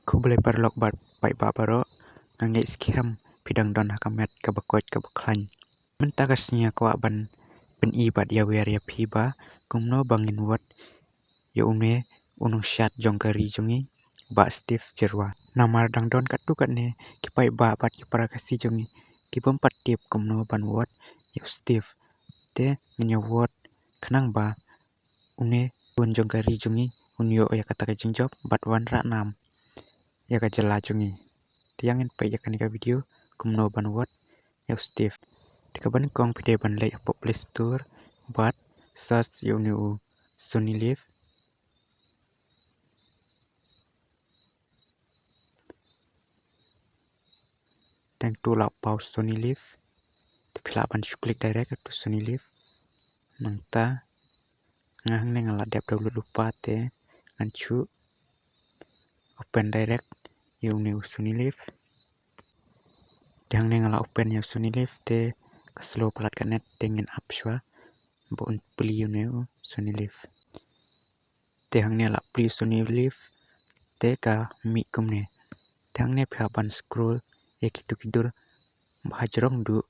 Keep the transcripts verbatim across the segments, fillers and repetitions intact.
Khublei paralok bad paidbah baroh. Nga ngeit skhem phi dang don ha ka met kaba koit kaba khlaiñ. Mynta ka sngi nga kwah ban pyni bad ïawer ïa phi ba kumno ba ngin wad ïa une u nongshad jong ka ri jong ngi, Bah Steve Jyrwa. Namar dang don katto katne ki paidbah bad ki para Khasi jong ngi ki bym pat tip kumno ban wad ïa u Steve. Te ngin ïa wad khnang ba une khun jong ka ri jong ngi un ïoh ïa kata ka jingjop bad wanrah nam ïa ka jylla jong ngi. Te ïa ngin peit ïa kane ka video kumno ban wad ïa u Steve. Te kaba nyngkong phi dei ban leit hapoh Play Store bad search ïa une u Sony Live. Te hangto la paw Sony Live. Te phi lah ban shu click direct to Sony Live. Nangta nga hangne nga la dep download lypa te ngan shu open direct ïa une u Sony Live. Te hangne nga la open ïa u Sony Live te ka slow palat ka net te ngin ap shuwa ba un plie ïa une u Sony Live. Te hangne la plie u Sony Live te ka mih kumne. Te hangne phi hap ban scroll ïa kito ki dur ba ha jrong duh.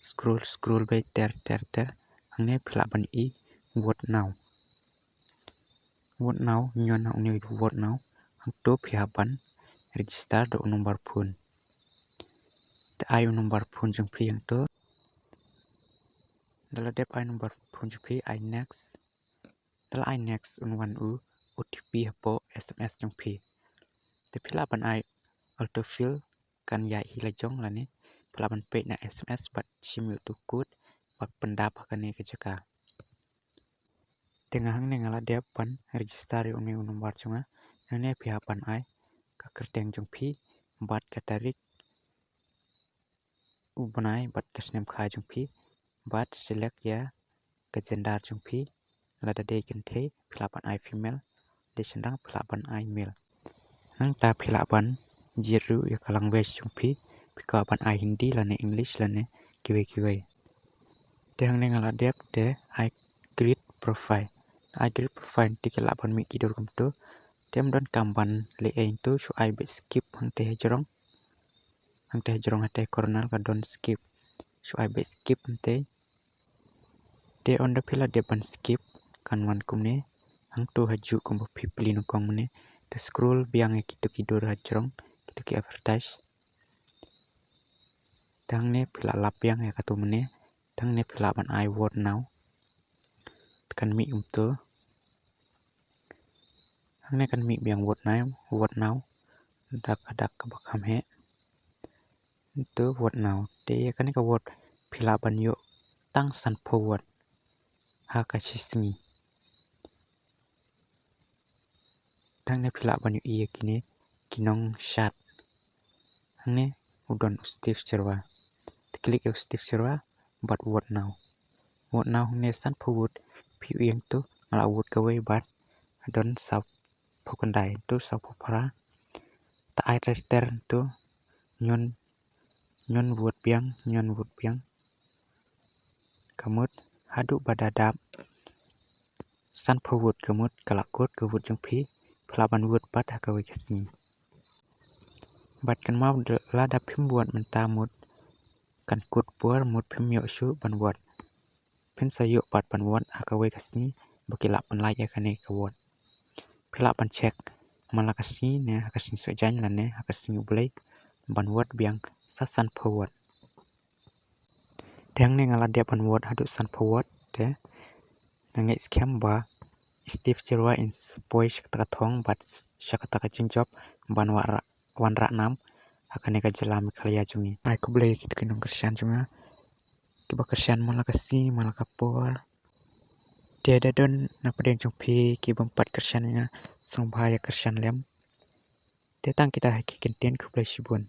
Scroll scroll beit ter ter ter. Hangne phi lah ban i Vote Now. Vote Now, ñion ha une Vote Now. Hangto phi hap ban register da u number phone. Te ai u number phone jong phi hangto. Da la dep ai number phone jong phi, ai next. Da la ai next un wan u OTP hapoh SMS jong phi. Te phi lah ban ai autofill, kan ïaid hi la jong lane phi lah ban peit na SMS bad shim ïa uto u code ba pyndap ha kane ka jaka. Te nga hangne nga la dep ban register ïa une u number jong nga. Hangne phi hap ban ai ka kyrteng jong phi bad ka tarik u bnai bad ka snem kha jong phi bad select ïa ka gender jong phi. Lada dei kynthei phi lah ban ai female, dei shynrang phi lah ban ai male. Nangta phi lah ban jied ruh ïa ka language jong phi, phi kwah ban ai Hindi lane English lane kiwei kiwei. Te hangne nga la dep te ai create profile. Ai create profile te ki lah ban mih ki dur kumto. Te ym don kam ban leh ei hangto, shu ai beit skip hangtei ha jrong. Hangtei ha jrong hangtei corner ka don skip. Shu ai beit skip hangtei. Te ynda phi la dep ban skip kan wan kumne. Hangto ha juh kumba phi plie nyngkong mynne. Te scroll biang ïa kito ki dur ha jrong, kito ki advertise. Te hangne phi lah lap biang ïa kato mynne. Te hangne phi lah ban ai Vote Now. Te kan mih kumto. Hangne kan mih biang Vote Now, Vote Now. Dak dak kaba kham heh. Hangto Vote Now. Te ïa kane ka vote phi lah ban ïoh tang sanphew vote ha ka shi sngi. Te hangne phi lah ban ïohi ïa kine ki nongshad. Hangne u don u Steve Jyrwa. Te click ïa u Steve Jyrwa bad Vote Now. Vote Now hangne sanphew vote, phi ïohi hangto nga la vote kawei bad don sawphew khyndai, hangto sawphew phra. Te ai ter ter hangto, ñion, ñion vote biang, ñion vote biang. Ka mut haduh ba da dap sanphew vote ka mut ka la kut ka vote jong phi, phi lah ban vote pat ha kawei ka sngi. Bad kynmaw lada phim vote mynta mut kan kut por, mut phim ïoh shuh ban vote. Phin sa ïoh pat ban vote ha kawei ka sngi ba ki lah pynlait ïa kane ka vote. Phi lah ban check man la ka sngi ne ha ka sngi Sohjaiñ lane ha ka sngi U Blei ban vote biang sa sanphew vote. Te hangne nga la dep ban vote haduh sanphew vote te nga ngeit skhem ba i Steve Jyrwa in poi sha kata ka thong bad sha kata ka jingjop ban wanrah, wanrah nam ha kane ka jylla Meghalaya jong ngi. Ai khublei ïa kito ki nongkyrshan jong nga kiba kyrshan man la ka sngi man la ka por. Te da don na pdeng jong phi ki bym pat kyrshan ïa nga, sngewbha ïa kyrshan lem. Te tang kita ha ki kyntien, khublei shibun.